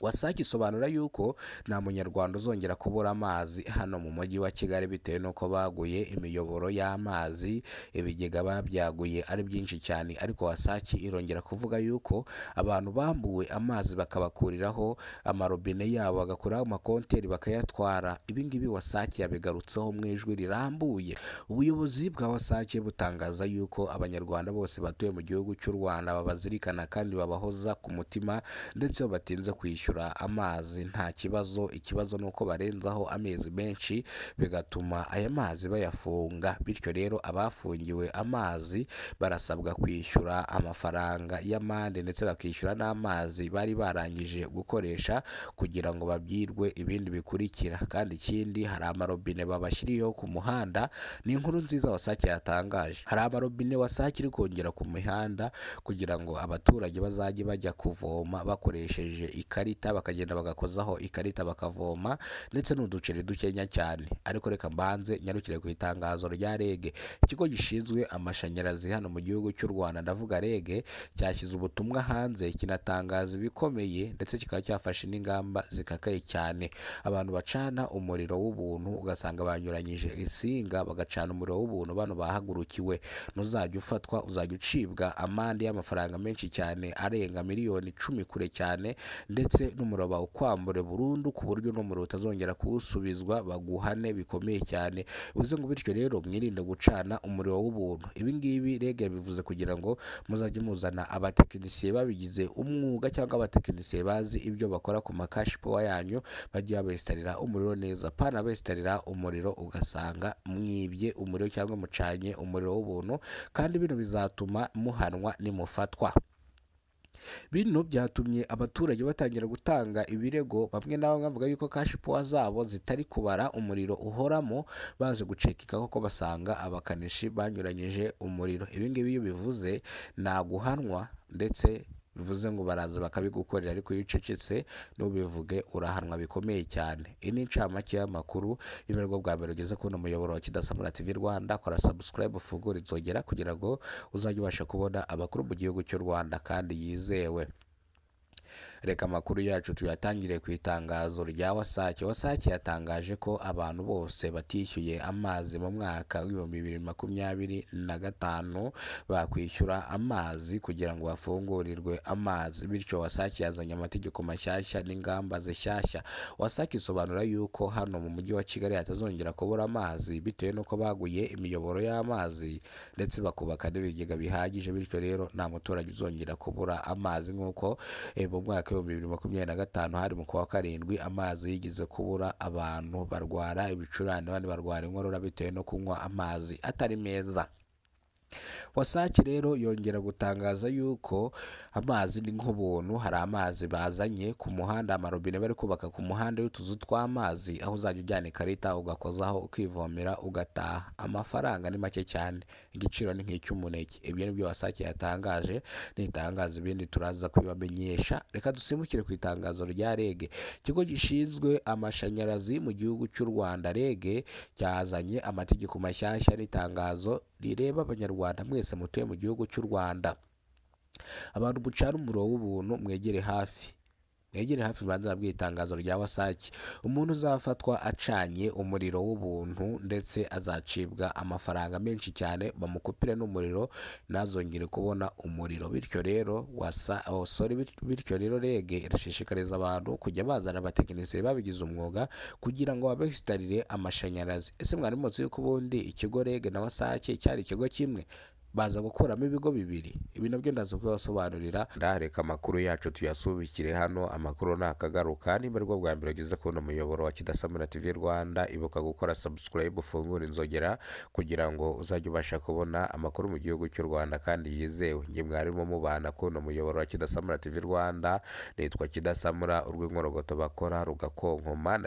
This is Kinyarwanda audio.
WASAC isobanura yuko nta munyarwanda uzongera kubura amazi hano mu mujyi wa Kigali bitewe n'uko baguye imiyoboro y'amazi, ibigega babyaguye ari byinshi cyane. Ariko WASAC irongera kuvuga yuko abantu bambuwe amazi bakabakuriraho amarobine yabo, bagakuraho amakonteri bakayatwara. Ibi ngibi WASAC yabigarutseho mu ijwi rirambuye. Ubuyobozi bwa WASAC butangaza yuko abanyarwanda bose batuye mu gihugu cy'u Rwanda babazirikana kandi babahoza ku mutima, ndetse iyo batinze kwishyura amazi nta kibazo. Ikibazo ni uko barenzaho amezi menshi bigatuma aya mazi bayafunga. Bityo rero abafungiwe amazi barasabwa kwishyura amafaranga y'amande ndetse bakishyura n'amazi bari barangije gukoresha kugira ngo babyirwe ibindi bikurikira. Kandi ikindi, hari amarobine babashyiriyeho ku muhanda. Ni inkuru nziza WASAC yatangaje. Hari amarobine WASAC iri kongera ku mihanda kugira ngo abaturage bazajye bajya kuvoma bakoresheje ikarita, bakagenda bagakozaho ikarita bakavoma, ndetse n'uduceri dukenya cyane. Ariko reka mbanze nyarukire ku itangazo rya REG, ikigo gishinzwe amashanyarazi hano mu gihugu cy'u Rwanda, ndavuga REG, cyashyize ubutumwa hanze kinatangaza ibikomeye, ndetse kikaba cyafashe n'ingamba zikakaye cyane. Abantu bacana umuriro w'ubuntu ugasanga banyuranyije insinga bagacana umuriro w'ubuntu, bano bahagurukiwe. Ntuzajya ufatwa, uzajya ucibwa amande y'amafaranga menshi cyane arenga miliyoni 10 kure cyane, ndetse n'umuriro bawukwambure burundu ku buryo n'umuriro utazongera kuwusubizwa, baguhane bikomeye cyane. Bivuze ngo bityo rero mwirinde gucana umuriro w'ubuntu. Ibi ngibi REG yabivuze kugira ngo muzajye muzana abatekinisiye babigize umwuga cyangwa abatekinisiye bazi ibyo bakora ku ma cash power yanyu, bajye babesitarira umuriro neza, pana besitarira umuriro ugasanga mwibye umuriro cyangwa mucanye umuriro w'ubuntu, kandi bino bizatuma muhanwa nimufatwa. Bino byatumye abaturage batangira gutanga ibirego, bamwe na bamwe bavuga yuko cash power zabo zitari kubara umuriro uhoramo. Baje gucekeka koko basanga abakanishi banyuranyije umuriro. Ibi ngibi iyo bivuze nta guhanwa, ndetse bivuze ngo baraza bakabigukorera, ariko iyo ucecetse ntubivuge urahanwa bikomeye cyane. Iyi ni incamake y'amakuru y'ibirego bwa mbere ugeze kubona umuyoboro wa Kidasamura TV Rwanda. Kora subscribe, ufungure inzogera kugira ngo uzajye ubasha kubona amakuru mu gihugu cy'u Rwanda kandi yizewe. Reka amakuru yacu tuyatangire ku itangazo rya WASAC. WASAC yatangaje ko abantu bose batishyuye amazi mu mwaka w'2025 bakwishyura amazi kugira ngo bafungurirwe amazi. Bityo WASAC yazanye amategeko mashyashya n'ingamba zishyashya. WASAC isobanura yuko hano mu mujyi wa Kigali hatazongera kubura amazi bitewe n'uko baguye imiyoboro y'amazi ndetse bakubaka n'ibigega bihagije. Bityo rero nta muturage uzongera kubura amazi nk'uko mu mwaka w'2025 hari mu kwa karindwi amazi yigeze kubura, abantu barwara ibicurane, abandi barwara inkorora bitewe no kunywa amazi atari meza. WASAC rero yongera gutangaza yuko amazi ni nk'ubuntu. Hari amazi bazanye ku muhanda, amarobine bari kubaka ku muhanda y'utuzu tw'amazi, aho uzajya ujyana ikarita ugakozaho ukivomera ugataha. Amafaranga ni make cyane, igiciro ni nk'icy'umuneke. Ibyo ni byo WASAC yatangaje, nitangaza ibindi turaza kubibamenyesha. Reka dusimbukire ku itangazo rya REG, ikigo gishinzwe amashanyarazi mu gihugu cy'u Rwanda. REG cyazanye amategeko mashyashya n'itangazo rireba abanyarwanda mwese mutuye mu gihugu cy'u Rwanda. Abantu mucana umuriro w'ubuntu mwegere hafi, mwegere hafi banza babwiye itangazo rya WASAC. Umuntu uzafatwa acanye umuriro w'ubuntu ndetse azacibwa amafaranga menshi cyane, bamukupire n'umuriro ntazongere kubona umuriro. Bityo rero wasa, oh, sorry, bityo rero REG irashishikariza abantu kujya bazana abatekinisiye babigize umwuga kugira ngo babesitarire amashanyarazi. Ese mwari muzi yuko ubundi ikigo REG na WASAC cyari ikigo kimwe, baza gukuramo ibigo bibiri? Ibi nabyo ndaza kubibasobanurira. Ndareka amakuru yacu tuyasubikire hano, amakuru nakagaruka. Niba aribwo bwa mbere ugeze kubona umuyoboro wa Kidasamura TV Rwanda, ibuka gukora subscribe, ufungure inzogera kugira ngo uzajye ubasha kubona amakuru mu gihugu cy'u Rwanda kandi yizewe. Njye mwarimo mubana kubona umuyoboro wa Kidasamura TV Rwanda, nitwa Kidasamura, urw'inkorogoto bakora rugakonkoma.